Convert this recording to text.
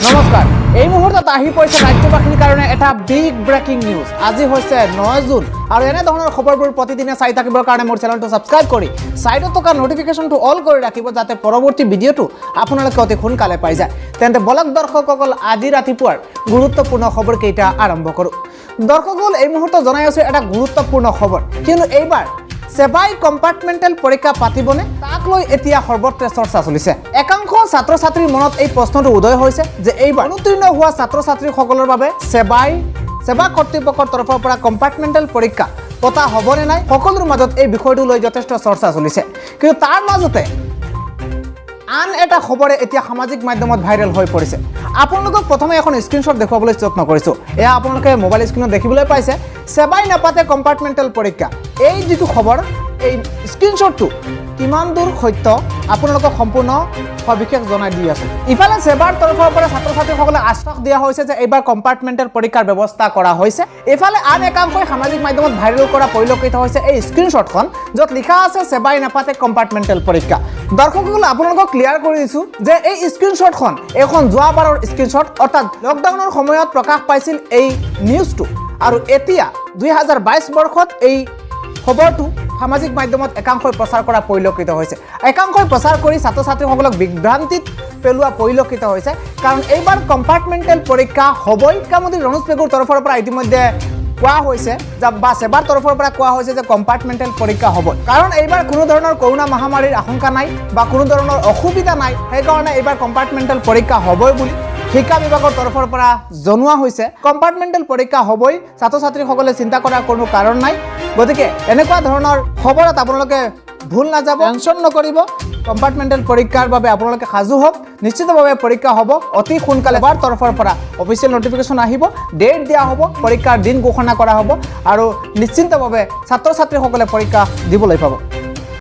নমস্কাৰ। এই মুহূৰ্তত আহি পৰিছে ৰাজ্যবাসীৰ কাৰণে এটা বিগ ব্ৰেকিং নিউজ। আজি হৈছে 9 জুন আৰু এনেধৰণৰ খবৰবোৰ প্ৰতিদিনে চাই থাকিবৰ কাৰণে মোৰ চেনেলটো ছাবস্ক্ৰাইব কৰি ছাইডত থকা ন'টিফিকেশ্যনটো অল কৰি ৰাখিব, যাতে পৰৱৰ্তী ভিডিঅ'টো আপোনালোকে অতি সোনকালে পাই যায়। তেন্তে বলক দৰ্শকসকল, আজি ৰাতিপুৱাৰ গুৰুত্বপূৰ্ণ খবৰকেইটা আৰম্ভ কৰোঁ। দৰ্শকসকল, এই মুহূৰ্তত জনাই আছোঁ এটা গুৰুত্বপূৰ্ণ খবৰ। কিন্তু এইবাৰ ছেবাই কম্পাৰ্টমেণ্টেল পৰীক্ষা পাতিবনে, তাক লৈ এতিয়া সৰ্বত্ৰে চৰ্চা চলিছে। একাংশ ছাত্ৰ ছাত্ৰীৰ মনত এই প্ৰশ্নটো উদয় হৈছে যে এইবাৰ অনুত্তীৰ্ণ হোৱা ছাত্ৰ ছাত্ৰীসকলৰ বাবে ছেবা কৰ্তৃপক্ষৰ তৰফৰ পৰা কম্পাৰ্টমেণ্টেল পৰীক্ষা পতা হ'বনে নাই। সকলোৰ মাজত এই বিষয়টো লৈ যথেষ্ট চৰ্চা চলিছে। কিন্তু তাৰ মাজতে আন এটা খবৰে এতিয়া সামাজিক মাধ্যমত ভাইৰেল হৈ পৰিছে। আপোনালোকক প্ৰথমে এখন স্ক্ৰীনশ্বট দেখুৱাবলৈ যত্ন কৰিছোঁ। এয়া আপোনালোকে মোবাইল স্ক্ৰীণত দেখিবলৈ পাইছে, "ছেবাই নাপাতে কম্পাৰ্টমেণ্টেল পৰীক্ষা"। এই যিটো খবৰ, এই স্ক্ৰীনশ্বটটো কিমান দূৰ সত্য, আপোনালোকক সম্পূৰ্ণ সবিশেষ জনাই দি আছোঁ। ইফালে ছেবাৰ তৰফৰ পৰা ছাত্ৰ ছাত্ৰীসকলে আশ্বাস দিয়া হৈছে যে এইবাৰ কম্পাৰ্টমেণ্টেল পৰীক্ষাৰ ব্যৱস্থা কৰা হৈছে। ইফালে আন একাংশই সামাজিক মাধ্যমত ভাইৰেল কৰা পৰিলক্ষিত হৈছে এই স্ক্ৰীনশ্বটখন, য'ত লিখা আছে "ছেবাই নাপাতে কম্পাৰ্টমেণ্টেল পৰীক্ষা"। দৰ্শকসকল, আপোনালোকক ক্লিয়াৰ কৰি দিছোঁ যে এই স্ক্ৰীনশ্বটখন এইখন যোৱাবাৰৰ স্ক্ৰীনশ্বট, অৰ্থাৎ লকডাউনৰ সময়ত প্ৰকাশ পাইছিল এই নিউজটো আৰু এতিয়া 2022 বৰ্ষত এই খবৰটো সামাজিক মাধ্যমত একাংশই প্ৰচাৰ কৰা পৰিলক্ষিত হৈছে। একাংশই প্ৰচাৰ কৰি ছাত্ৰ ছাত্ৰীসকলক বিভ্ৰান্তিত পেলোৱা পৰিলক্ষিত হৈছে। কাৰণ এইবাৰ কম্পাৰ্টমেণ্টেল পৰীক্ষা হ'বই। শিক্ষামন্ত্ৰী ৰণোজ পেগুৰ তৰফৰ পৰা ইতিমধ্যে কোৱা হৈছে বা ছেবাৰ তৰফৰ পৰা কোৱা হৈছে যে কম্পাৰ্টমেণ্টেল পৰীক্ষা হ'ব। কাৰণ এইবাৰ কোনো ধৰণৰ কৰোণা মহামাৰীৰ আশংকা নাই বা কোনো ধৰণৰ অসুবিধা নাই। সেইকাৰণে এইবাৰ কম্পাৰ্টমেণ্টেল পৰীক্ষা হ'বই বুলি শিক্ষা বিভাগৰ তৰফৰ পৰা জনোৱা হৈছে। কম্পাৰ্টমেণ্টেল পৰীক্ষা হ'বই, ছাত্ৰ ছাত্ৰীসকলে চিন্তা কৰাৰ কোনো কাৰণ নাই। গতিকে এনেকুৱা ধৰণৰ খবৰত আপোনালোকে ভুল নাযাব, টেনশ্যন নকৰিব। কম্পাৰ্টমেণ্টেল পৰীক্ষাৰ বাবে আপোনালোকে সাজু হওক। নিশ্চিতভাৱে পৰীক্ষা হ'ব। অতি সোনকালে এবাৰ তৰফৰ পৰা অফিচিয়েল নটিফিকেশ্যন আহিব, ডেট দিয়া হ'ব, পৰীক্ষাৰ দিন ঘোষণা কৰা হ'ব আৰু নিশ্চিন্তভাৱে ছাত্ৰ ছাত্ৰীসকলে পৰীক্ষা দিবলৈ পাব।